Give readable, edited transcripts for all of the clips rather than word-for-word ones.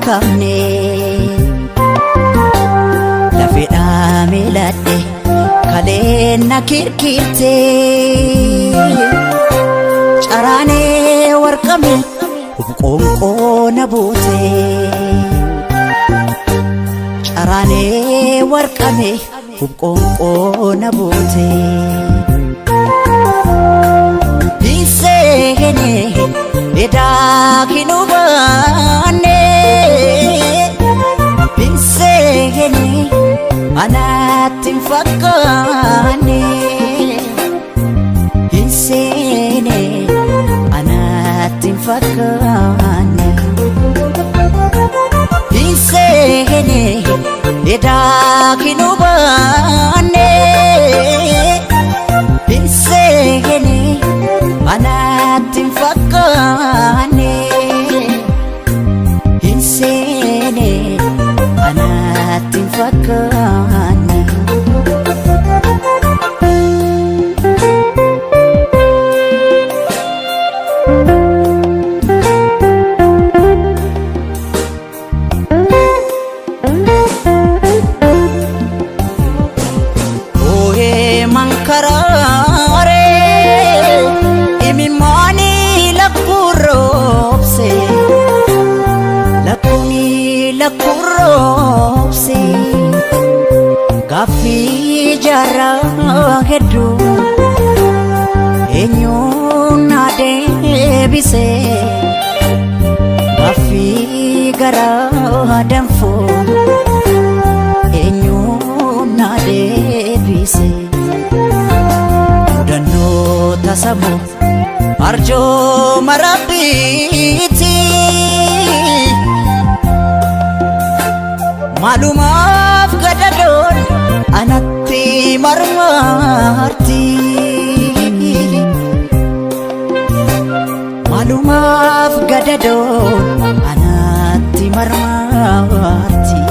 beekamne. Lafeedhaa miiladhe kaleen na kirkirte. Caraanee warqame qoonqoo na buute. Caraanee warqame qoonqoo na buute. Hinseene edaa kinubaane. Hinseene anaatti hin fakkaanne. Hinseene anaatti hin fakkaanne. Hinseene edaa kinubaane. Hinseene anaatti hin fakkaanne. Hinseene anaatti hin fakkaanne. Oohee mankaraaree imimmaanii lakkuroobse lakkuuni lakkuroobse gaaffii jaarraa hedduu eenyuun na deebise gaaffii garaa danfuu eenyuun na deebise. Mudannoo tasamoo arjooma rabbiiti. Maalumaaf gadadoon anatti marmarti. Maalumaaf gadadoon anatti marmarti.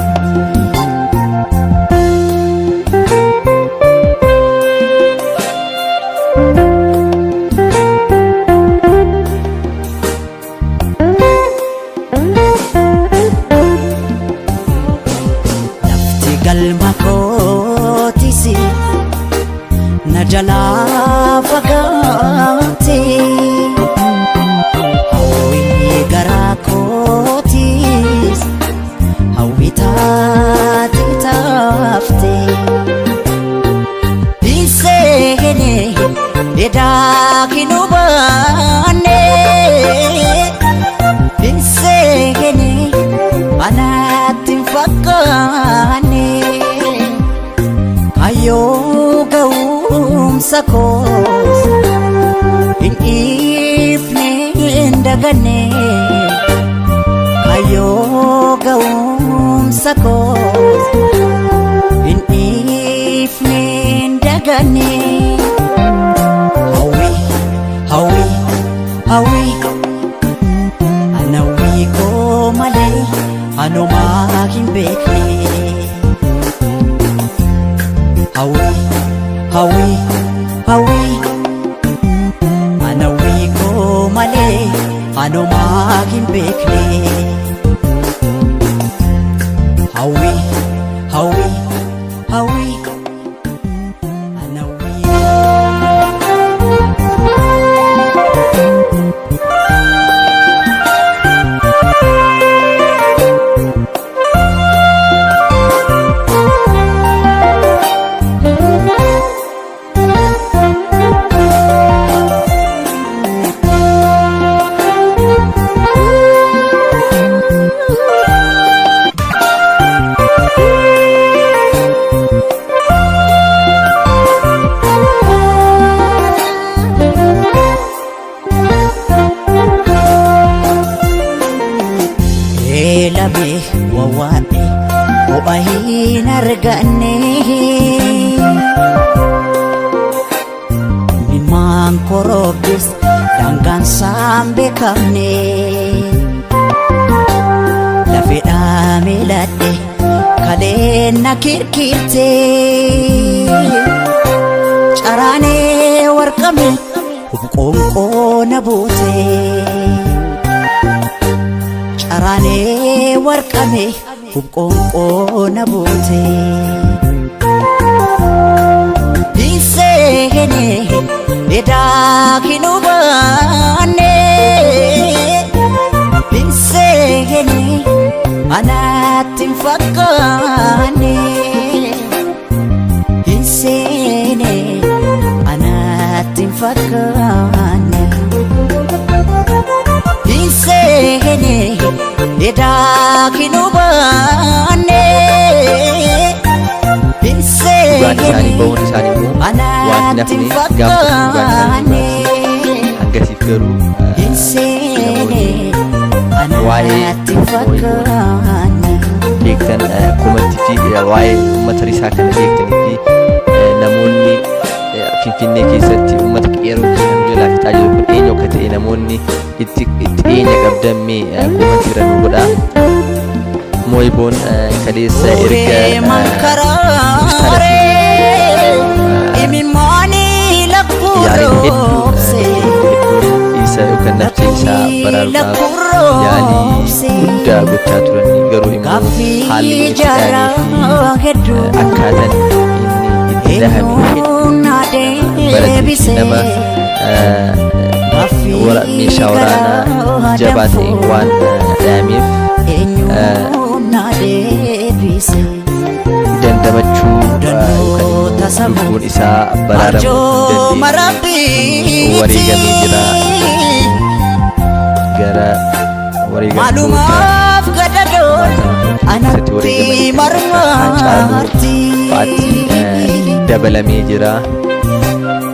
Lafti galma kootis na jalaa fagaate. Hawwii garaa kootis hawwii taate taafte. Hinseene edaa kinubaane. Hinseene anaatti hin fakkaanne. Kayyoo ga'umsa koos hin dhiifne hin daganne. Kayyoo ga'umsa koos hin dhiifne hin daganne. Hawwii hawwii hawwii ana hawwii koo malee anumaa hin beekne. Hawwii hawwii hawwii ana hawwii koo malee anumaa hin beekne. Hawwii hawwii hawwii ana hawwii. Eelame wawwaadhe ho'a hin arganne. Mimmaan korobdis daangaan isaan beekamne. Lafeedhaa miiladhe kaleen na kirkirte. Caraanee warqame qoonqoo na buute. Caraanee Warqame hubqoonqoo na buute. Hinseene edaa hin hubanne, hinseene anatti hin fakkaanne, hinseene anatti hin fakkaanne. Hinseene edaa hin hubanne, Dhugaan isaanii hinseene bahuun isaanii immoo waan hin anatti hin hafne gaaf tokko dhugaan isaanii fakkaanne. baati. Hangasiif garuu Hinseene namoonni waa'ee anatti hin fakkaanne. beektan komantii fi waa'ee uummata risaa kana beektanii fi namoonni Finfinnee keessatti uummata qeerroo keenya nu jalaa fixaa jiru kun eenyu akka ta'e namoonni itti dhiyeenya qabdan mee komantii irra nu godhaa. Mooyiboon kaleessa erga Uree mankaraaree imimmaanii yaaliin lakkuroobse hedduu isa yookaan nafsi isaa baraaruudhaaf yaalii guddaa gochaa turan, garuu immoo Gaaffii haalli inni itti jaarraa dhahanii fi hedduu akkaataan inni itti dhahame eenyuun na hedduu baratee fi deebise? nama Gaaffii meeshaa waraanaa garaa jabaa ta'e danfuu waan dhahameef eenyuun na deebise? Dandamachuu yookaan Dannoota immoo sammuu lubbuun isaa baraaramuu hin arjooma dandeenye, wareegamee jira. rabbiiti. Gara wareegamtoota Maalumaaf gadadoon keessatti anatti wareegamanii kan akka Haacaaluu marmaarti. fa'aatti dabalamee jira.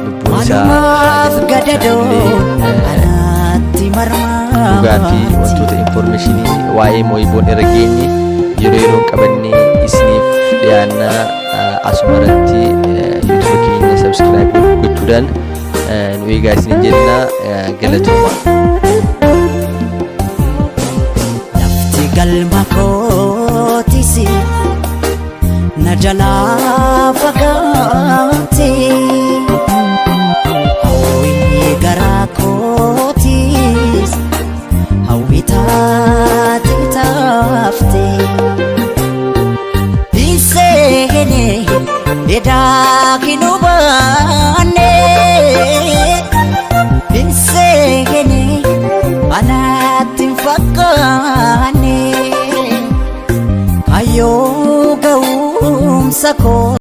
Lubbuun isaa Maalumaaf haa gadadoon illee anatti dhugaa fi marmaarti. wantoota informationii waa'ee mooyiboon irra geenye yeroo yeroon qabannee isiniif dhiyaannaa. Asuma irratti YouTube keenya subscribe gochuudhaan nu eegaa isiniin jenna. Galatooma. Lafti galma kootis na jalaa fagaate, hawwii garaa kootis hawwii taate taafte. Hinseene edaa hin hubanne, hinseene anatti hin fakkaanne, kaayyoo ga'umsa koo.